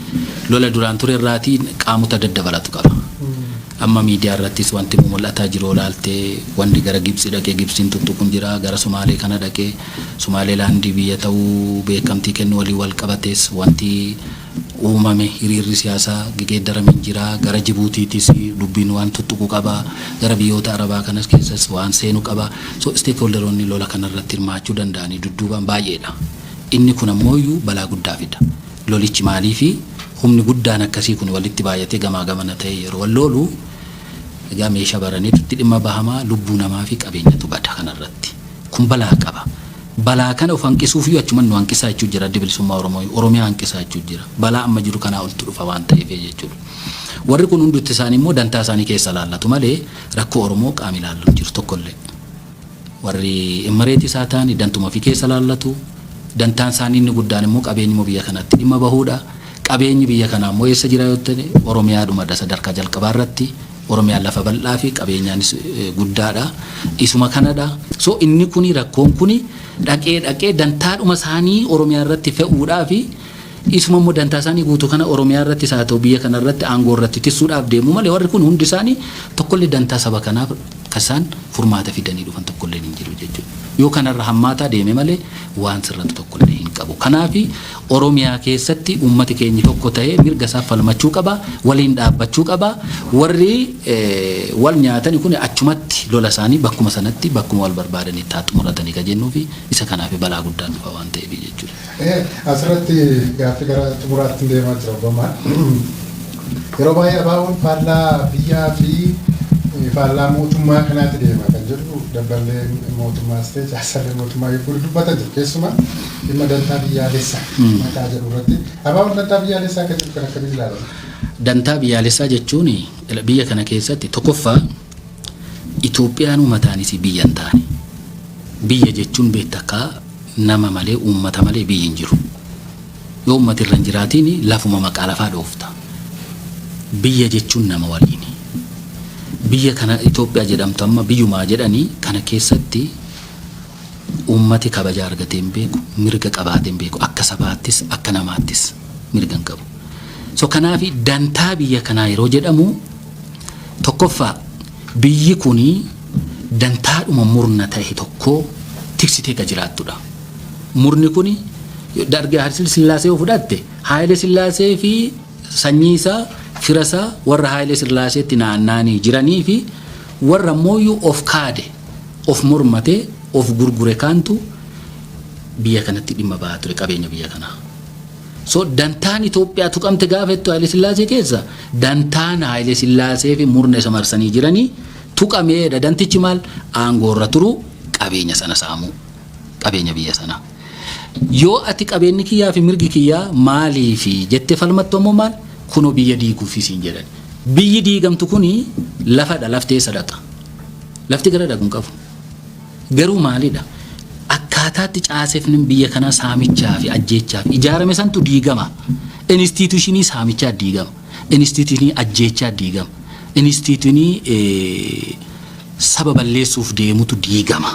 lola duraan ture irraatii qaamota daddabalatu qaba. Amma miidiyaa irrattis wanti mul'ataa jiru olaaltee, wanni gara Gibxi dhaqee Gibxiin tuttuquun jira, gara Sumaalee kana dhaqee Sumaaleelaandii biyya ta'uu beekamtii kennu waliin wal qabates wanti uumame hiriirri siyaasaa gegeeddarame jira. Gara Jibuutiitis dubbiin waan tuttuqu qaba, gara biyyoota Arabaa kanas keessas waan seenu qaba. So stakeholderoonni lola kanarratti hirmaachuu danda'anii dudduubaan baay'eedha. Inni kun ammoo iyyuu balaa guddaa fida. Lolichi maaliifi humni guddaan akkasii kun walitti baay'atee gamaa gamana ta'ee yeroo wal lolu, egaa meeshaa baraneetu itti dhimma bahamaa, lubbuu namaa fi qabeenyatu bada kanarratti. Kun balaa qaba. Balaa kana of hanqisuuf iyyuu achuman nu hanqisaa jechuu jira Addi Bilisummaa Oromoo Oromiyaa hanqisaa jechuu jira. Balaa amma jiru kanaa oltu dhufa waan ta'eef jechuudha. Warri kun hundutti isaanii immoo dantaa isaanii keessa laallatu malee rakkoo Oromoo qaami ilaallu hin jiru tokkollee. Warri Immireetis haa ta'ani dantuma ofii keessa laallatu. Dantaan isaanii inni guddaan immoo qabeenyuma biyya kanaatti dhimma bahuudha. Qabeenyi biyya kanaa immoo eessa jira yoo ta'e Oromiyaadhumadha sadarkaa jalqabaa irratti. Oromiyaan lafa bal'aa fi qabeenyaanis guddaadha. Isuma kanadha. So inni kuni rakkoon kuni dhaqee dhaqee dantaadhuma isaanii Oromiyaa irratti fe'uudhaa fi isuma immoo dantaa isaanii guutuu kana Oromiyaa irrattis haa ta'u biyya kana irratti aangoo irratti tissuudhaaf deemu malee warri kun hundi isaanii tokkollee dantaa saba kanaaf kan isaan furmaata fidanii dhufan tokkolleen hin jiru jechuudha. Yoo kanarra hammaataa deeme malee waan sirratu tokkollee hin qabu. Kanaaf Oromiyaa keessatti uummati keenyi tokko ta'ee mirga isaaf falmachuu qaba, waliin dhaabbachuu qaba. Warri wal nyaatani kun achumatti lola isaanii bakkuma sanatti bakkuma wal barbaadanitti haa xumuratanii ka jennuufi isa kanaaf balaa guddaan dhufa waan ta'eef jechuudha. Asirratti gaaffii gara xumuraatti deemaa jira Obbo. Yeroo baay'ee ABO'n faallaa biyyaa fi faallaa mootummaa kanaatti deema kan jedhu dabballeen mootummaas ta'e caasaalee mootummaa yogguu dubbatan jiru. Keessumaa dhimma dantaa biyyaalessaa maqaa jedhu irratti ABO'n dantaa biyyaalessaa kan jedhu kan akkamiin ilaalama? Dantaa biyyaalessaa jechuun biyya kana keessatti tokkoffaa Itoophiyaan mataanis biyya hin taane. Biyya jechuun beektaa nama malee uummata malee biyyi hin jiru. Yoo uummati irra hin jiraatiin lafuma maqaa lafaa dhoofta. Biyya jechuun nama waliini. Biyya kana Itoophiyaa jedhamtu amma biyyumaa jedhanii kana keessatti uummati kabaja argatee hin beeku, mirga qabaatee hin beeku, akka sabaattis akka namaattis mirga hin qabu. So kanaaf dantaa biyya kanaa yeroo jedhamu tokkoffaa biyyi kuni dantaadhuma murna ta'e tokko tiksitee ka jiraattudha. Murni kuni Dargee Haayile Sillaasee yoo fudhatte Haayile Sillaasee fi sanyii isaa fira isaa warra Haayile Sillaaseetti naanna'anii jiranii fi warra mooyyuu of kaade of mormatee of gurgure kaantu biyya kanatti dhimma bahaa ture qabeenya biyya kanaa. So dantaan Itoophiyaa tuqamte gaafa jettu Haayile Sillaasee keessa dantaan Haayile Sillaasee fi murna isa marsanii jiranii tuqameedha. Dantichi maal? Aangoo irra turuu, qabeenya sana saamuu, qabeenya biyya sanaa. Yoo ati qabeenyi kiyyaa fi mirgi kiyyaa maaliifi jettee falmattu ammoo maal? Kunoo biyya diiguufi siin jedhan. Biyyi diigamtu kuni lafadha, lafti eessa dhaqa? Lafti gara dhaqu hin qabu. Garuu maalidha? Akkaataatti caasefni biyya kanaa saamichaa fi ajjeechaa fi ijaarame santu diigama. Instituushinii saamichaa diigama. Instituushinii ajjeechaa diigama. Instituushinii saba balleessuuf deemutu diigama.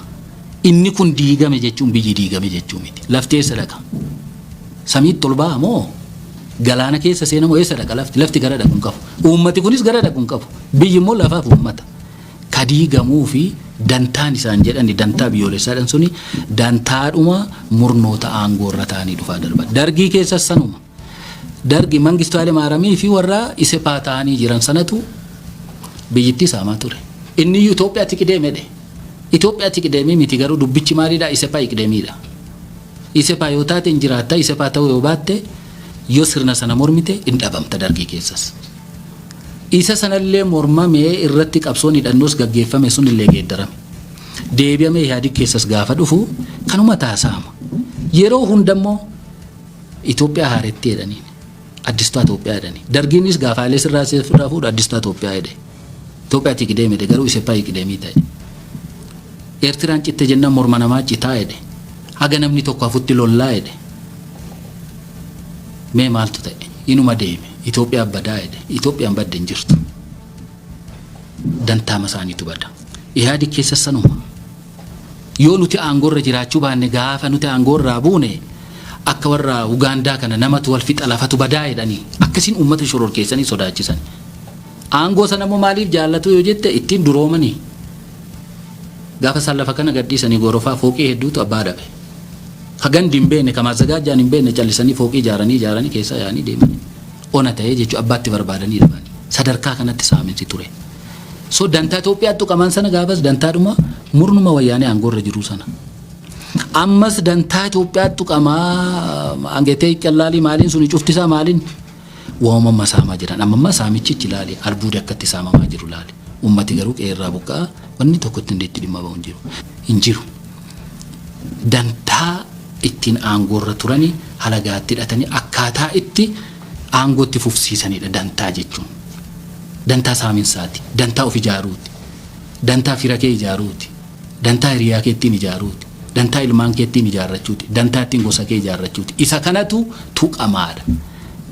Inni kun diigame jechuun biyyi diigame jechuu miti. Lafti eessa dhaqa? Samiitti ol ba'a moo galaana keessa seena moo eessa dhaqa lafti? Lafti gara dhaqu hin qabu. Uummati kunis gara dhaqu hin qabu. Biyyi immoo lafaaf uummata. Ka diigamuu fi dantaan isaan jedhani dantaa biyyoolessaadhaan suni dantaadhuma murnoota aangoo irra ta'anii dhufaa darba. Dargii keessas sanuma. Dargi Mangistuu Haile Maaramii fi warra Isepaa ta'anii jiran sanatu biyyittii saamaa ture. Inni iyyuu Itoophiyaatti qideemedhe. Itoophiyaatti qideemee miti garuu dubbichi maalidha? Isepaa iqdeemiidha. Isepaa yoo taate hin jiraatta, Isepaa ta'uu yoo baatte yoo sirna sana mormite hin dhabamta dargii keessas. Isa sanallee mormamee irratti qabsoon hidhannoos gaggeeffame sunillee geeddarame. Deebi'amee Ihaadig keessas gaafa dhufu kanuma taasama. Yeroo hundammoo Itoophiyaa haaretti jedhaniin. Addistuu Itoophiyaa jedhanii. Dargiinis gaafa Haile Sillaasee irraa fuudhu Addistuu Itoophiyaa jedhe. Itoophiyaatti qideeme jedhe garuu Isepaa qideemii ta'e. Eertiraan citte jennaan morma namaa citaa jedhe. Haga namni tokko hafutti lollaa jedhe. Mee maaltu ta'e? Inuma deeme. Itoophiyaan badaa jedhe. Itoophiyaan badde hin jirtu. Dantaama isaaniitu bada. Ihaadig keessas sanuma. Yoo nuti aangoorra jiraachuu baanne gaafa nuti aangoorraa buune akka warra Ugaandaa kana namatu wal fixa lafatu badaa jedhanii akkasiin uummata shororkeessanii sodaachisan. Aangoo sana immoo maaliif jaallatu yoo jette ittiin duroomanii. Gaafa isaan lafa kana gadhiisanii gorofaa fooqii hedduutu abbaa dhabe. Ka gandi hin beekne, ka maazzagaajjaan hin beekne callisanii fooqii ijaaranii ijaaranii keessa yaa'anii deemanii. Ona ta'ee jechuun abbaatti barbaadanii dhabanii. Sadarkaa kanatti saaminsi ture. So dantaa Itoophiyaatti tuqaman sana gaafas dantaadhuma murnuma wayyaanee aangoorra jiru sana. Ammas dantaa Itoophiyaatti tuqamaa angetee callaalii maaliin suni cuftisaa maaliin waamama saamaa jiran. Amma amma saamichichi ilaali, albuuda akkatti saamamaa jiru ilaali. Ummati garuu qe'eerraa buqqa'a, wanni tokko itti itti dhimma bahu hin jiru. Hin jiru. Dantaa ittiin aangoorra turanii halagaatti hidhatanii akkaataa itti aangootti fufsiisanidha dantaa jechuun. Dantaa saaminsaati. Dantaa of ijaaruuti. Dantaa fira kee ijaaruuti. Dantaa hiriyaa kee ittiin ijaaruuti. Dantaa ilmaan kee ittiin ijaarrachuuti. Dantaa ittiin gosa kee ijaarrachuuti. Isa kanatu tuqamaadha.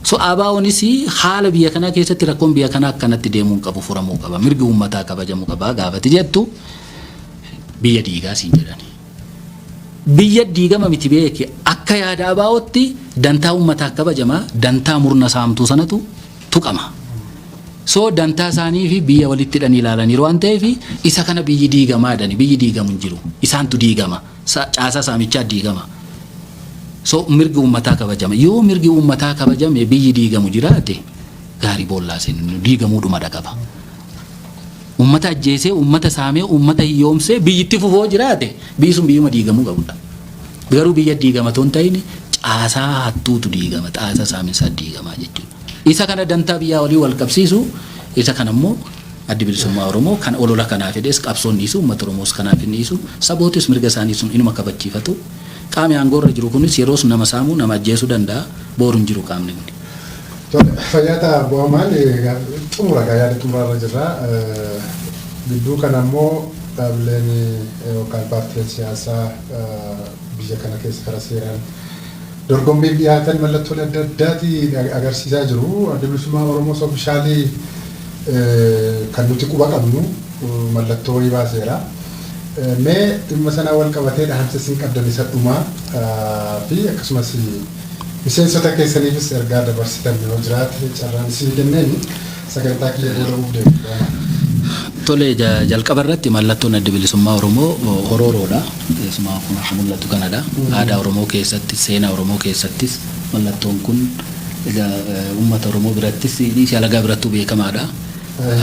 So ABOnis haala biyya kanaa keessatti rakkoon biyya kanaa akkanatti deemuu hin qabu, furamuu qaba. Mirgi uummataa kabajamuu qaba gaafati jettu biyya diigaa siin jedhani. Biyya diigama miti beeki, akka yaada ABOtti dantaa uummataa kabajama, dantaa murna saamtuu sanatu tuqama. So dantaa isaanii fi biyya walitti hidhanii ilaalaniiru waan ta'eef isa kana biyyi diigamaa jedhani. Biyyi diigamu hin jiru. Isaantu diigama. Caasaa saamichaa diigama. So mirgi uummataa kabajama. Yoo mirgi uummataa kabajame biyyi diigamu jiraate gaarii boollaa seenu diigamuudhuma dhaqaba. Uummata ajjeesee, uummata saamee, uummata hiyyoomsee biyyitti fufoo jiraate biyyi sun biyyuma diigamuu qabudha. Garuu biyya diigama otoo hin ta'in caasaa hattuutu diigama, caasaa saaminsaa diigamaa jechuudha. Isa kana dantaa biyyaa walii wal qabsiisu, isa kana immoo Addi Bilisummaa Oromoo kan olola kanaa fedhes qabsoon dhiisu, uummata Oromoos kanaaf hin dhiisu, sabootis mirga isaanii sun inuma kabachiifatu. Qaami aangoorra jiru kunis yeroos nama saamuu, nama ajjeesuu danda'a, booru hin jiru qaamni kun. Fayyaa ta'a bu'amaan xumura gaa yaada xumuraarra jirra. Gidduu kana immoo dhaabbileen yookaan paartileen siyaasaa biyya kana keessa karaa seeraan dorgommiif dhiyaatan mallattoolee adda addaati agarsiisaa jiru. Adda Bilisummaa Oromoos officially kan nuti quba qabnu mallattoo wayii baaseera. Mee dhimma sanaa wal qabatee dhaamsa isin qabdan isa dhumaa fi akkasumas miseensota keessaniifis ergaa dabarsitan yoo jiraate carraan isin kenneeni sagantaa kiyya goolabuuf deemu. Tole, jalqaba irratti mallattoon Adda Bilisummaa Oromoo horooroodha. Keessumaa kun akka mul'atu kanadha. Aadaa Oromoo keessattis, seenaa Oromoo keessattis mallattoon kun egaa uummata Oromoo birattis dhiisii alagaa birattuu beekamaadha.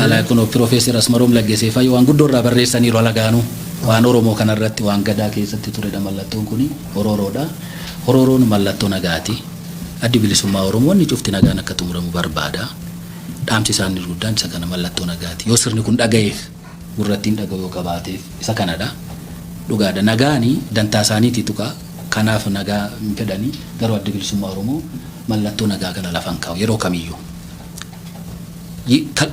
Ala kun Piroofeesar Asmaroom Laggesee fa'i waan guddoo irraa barreessaniiru alagaanuu. Waan Oromoo kanarratti waan gadaa keessatti turedha mallattoon kun horooroodha. Horooroon mallattoo nagaati. Addi Bilisummaa Oromoo inni cufti nagaan akka xumuramu barbaada. Dhaamsi isaanii guddaan isa kana, mallattoo nagaati. Yoo sirni kun dhagayeef, gurrattiin dhaga'u yoo qabaateef isa kanadha. Dhugaadha. Nagaani dantaa isaaniitii tuqa. Kanaaf nagaa hin fedhani. Garuu Addi Bilisummaa Oromoo mallattoo nagaa kana lafa hin kaa'u yeroo kamiyyuu.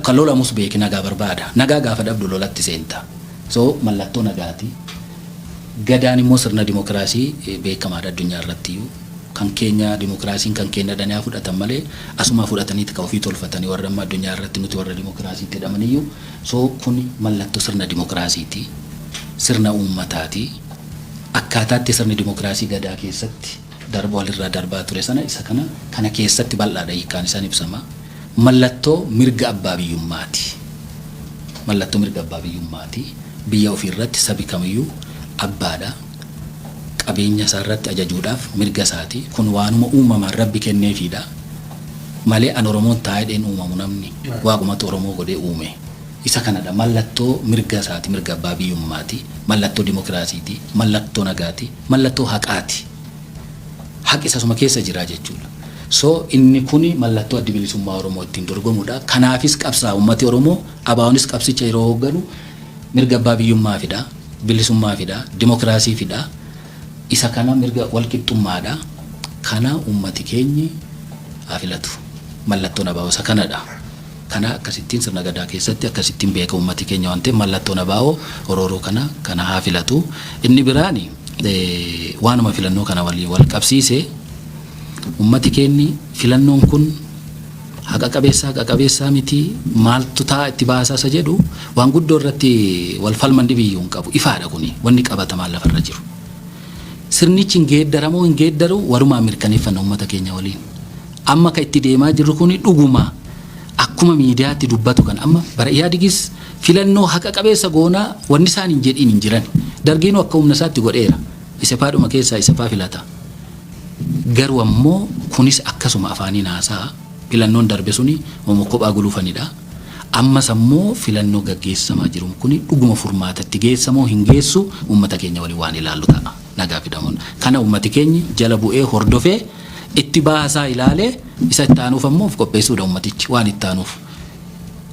Kan lolamus beeki nagaa barbaada. Nagaa gaafa dhabdu lolatti seenta. So mallattoo nagaati. Gadaan immoo sirna dimokiraasii beekamaadha addunyaa irrattiyyuu. Kan keenya dimokiraasiin kan keenya dhanii fudhatan malee asumaa fudhataniiti kan ofii tolfatanii warra amma addunyaa irratti nuti warra dimokiraasiitti jedhamaniyyuu. So kun mallattoo sirna dimokiraasiiti. Sirna uummataati. Akkaataatti sirni dimokiraasii gadaa keessatti darba walirraa darbaa ture sana isa kana keessatti bal'aadha hiikkaan isaan ibsama. Mallattoo mirga abbaa biyyummaati. Mallattoo mirga abbaa biyyummaati. Biyya ofii irratti sabi kamiyyuu abbaadha. Qabeenya isaa irratti ajajuudhaaf mirga isaati. Kun waanuma uumamaan Rabbi kenneefiidha. Malee an Oromoon taa'ee uumamu namni waaqumatu Oromoo godhee uume. Isa kanadha mallattoo mirga isaati, mirga abbaa biyyummaati, mallattoo dimokiraasiiti, mallattoo nagaati, mallattoo haqaati. Haqi isasuma keessa jira jechuudha. So inni kuni mallattoo Addi Bilisummaa Oromoo ittiin dorgomudha. Kanaafis qabsaa uummati Oromoo, ABOnis qabsicha yeroo hoogganu mirga abbaa biyyummaa fida, bilisummaa fida, dimokiraasii fida. Isa kana mirga walqixxummaadha. Kana uummati keenyi haa filatu. Mallattoon ABO isa kanadha. Kana akkasittiin sirna gadaa keessatti akkasittiin beeka uummati keenya waan ta'eef mallattoon ABO horooroo kana haa filatu. Inni biraani waanuma filannoo kana waliin wal qabsiise, uummati keenyi filannoon kun haqa qabeessaa, haqa qabeessaa miti, maaltu ta'a itti baasaa isa jedhu waan guddoo irratti wal falman dhibiyyuu hin qabu. Ifaadha kuni wanni qabatamaan lafarra jiru. Sirnichi hin geeddaramoo hin geeddaru walumaan mirkaneeffanna uummata keenya waliin. Amma kan itti deemaa jirru kuni dhuguma akkuma miidiyaatti dubbatu kan amma bara Ihaadigis filannoo haqa qabeessa goonaa wanni isaan hin jedhiin hin jiran. Dargiinuu akka humna isaatti godheera. Isepaadhuma keessaa Isepaa filata. Garuu ammoo kunis akkasuma afaaniin haasa'a. Filannoon darbe suni homo kophaa gulufanidha. Ammas ammoo filannoo gaggeessamaa jiru kuni dhuguma furmaatatti geessamoo hin geessu uummata keenya waliin waan ilaallu ta'a. Nagaa fidamuun. Kana uummati keenyi jala bu'ee hordofee itti baasaa ilaalee isa itti aanuuf ammoo of qopheessuudha uummatichi waan itti aanuuf.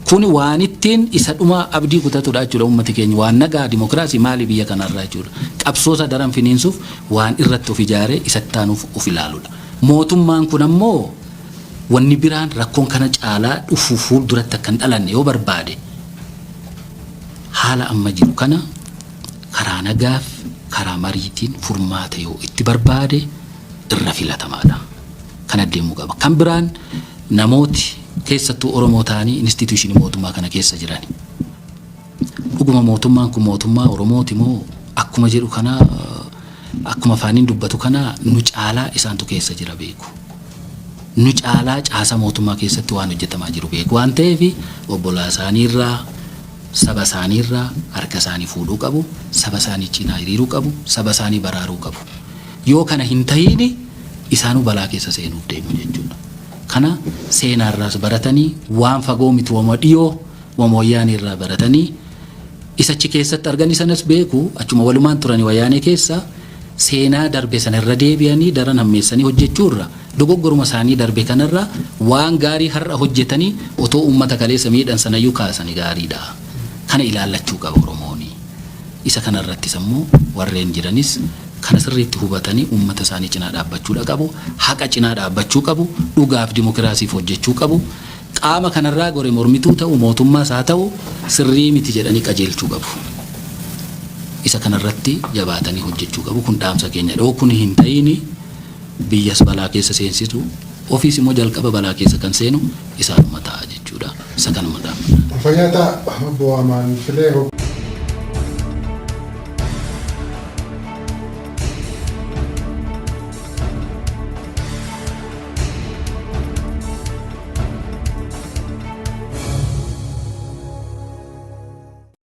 Kuni waan ittiin isa dhuma abdii kutatudha jechuudha uummati keenya waan nagaa dimokiraasii maali biyya kanarraa jechuudha. Qabsoosa daran finiinsuuf waan irratti of ijaaree isa itti aanuuf of ilaaludha. Mootummaan kun ammoo wanni biraan rakkoon kana caalaa dhufu fuulduratti akka hin dhalanne yoo barbaade haala amma jiru kana karaa nagaaf karaa mariitiin furmaata yoo itti barbaade irra filatamaadha. Kana deemuu qaba. Kan biraan namooti keessattuu Oromoo ta'anii instituushinii mootummaa kana keessa jiran. Dhuguma mootummaan kun mootummaa Oromooti moo akkuma jedhu kana akkuma afaaniin dubbatu kana nu caalaa isaantu keessa jira beeku. Nu caalaa caasa mootummaa keessatti waan hojjetamaa jiru beeku waan ta'eef obbolaa isaaniirraa saba isaaniirraa harka isaanii fuudhuu qabu, saba isaanii cinaa hiriiruu qabu, saba isaanii baraaruu qabu. Yoo kana hin tahiini isaanuu balaa keessa seenuuf deemu jechuudha. Kana seenaarraas baratanii waan fagoo miti wama dhiyoo wama wayyaanee irraa baratanii isa achi keessatti arganii sanas beeku achuma walumaan turanii wayyaanee keessa seenaa darbe sana irra deebi'anii daran hammeessanii hojjechuurra dogoggoruma isaanii darbe kanarra waan gaarii har'a hojjetanii otoo uummata kaleessa miidhan sanayyuu kaasanii gaariidha. Kana ilaallachuu qaba Oromooni. Isa kanarrattis ammoo warreen jiranis kana sirriitti hubatanii uummata isaanii cinaa dhaabbachuudha qabu. Haqa cinaa dhaabbachuu qabu. Dhugaaf dimokiraasiif hojjechuu qabu. Qaama kanarraa gore mormituu ta'u mootummaas haa ta'u sirrii miti jedhanii qajeelchuu qabu. Isa kanarratti jabaatanii hojjechuu qabu. Kun dhaamsa keenyadha. Yoo kun hin ta'iini biyyas balaa keessa seensisu ofiis immoo jalqaba balaa keessa kan seenu isaanuma ta'a jechuudha. Isa kanuma dhaamna. Fayyaa ta'a obbo Amaan Filee.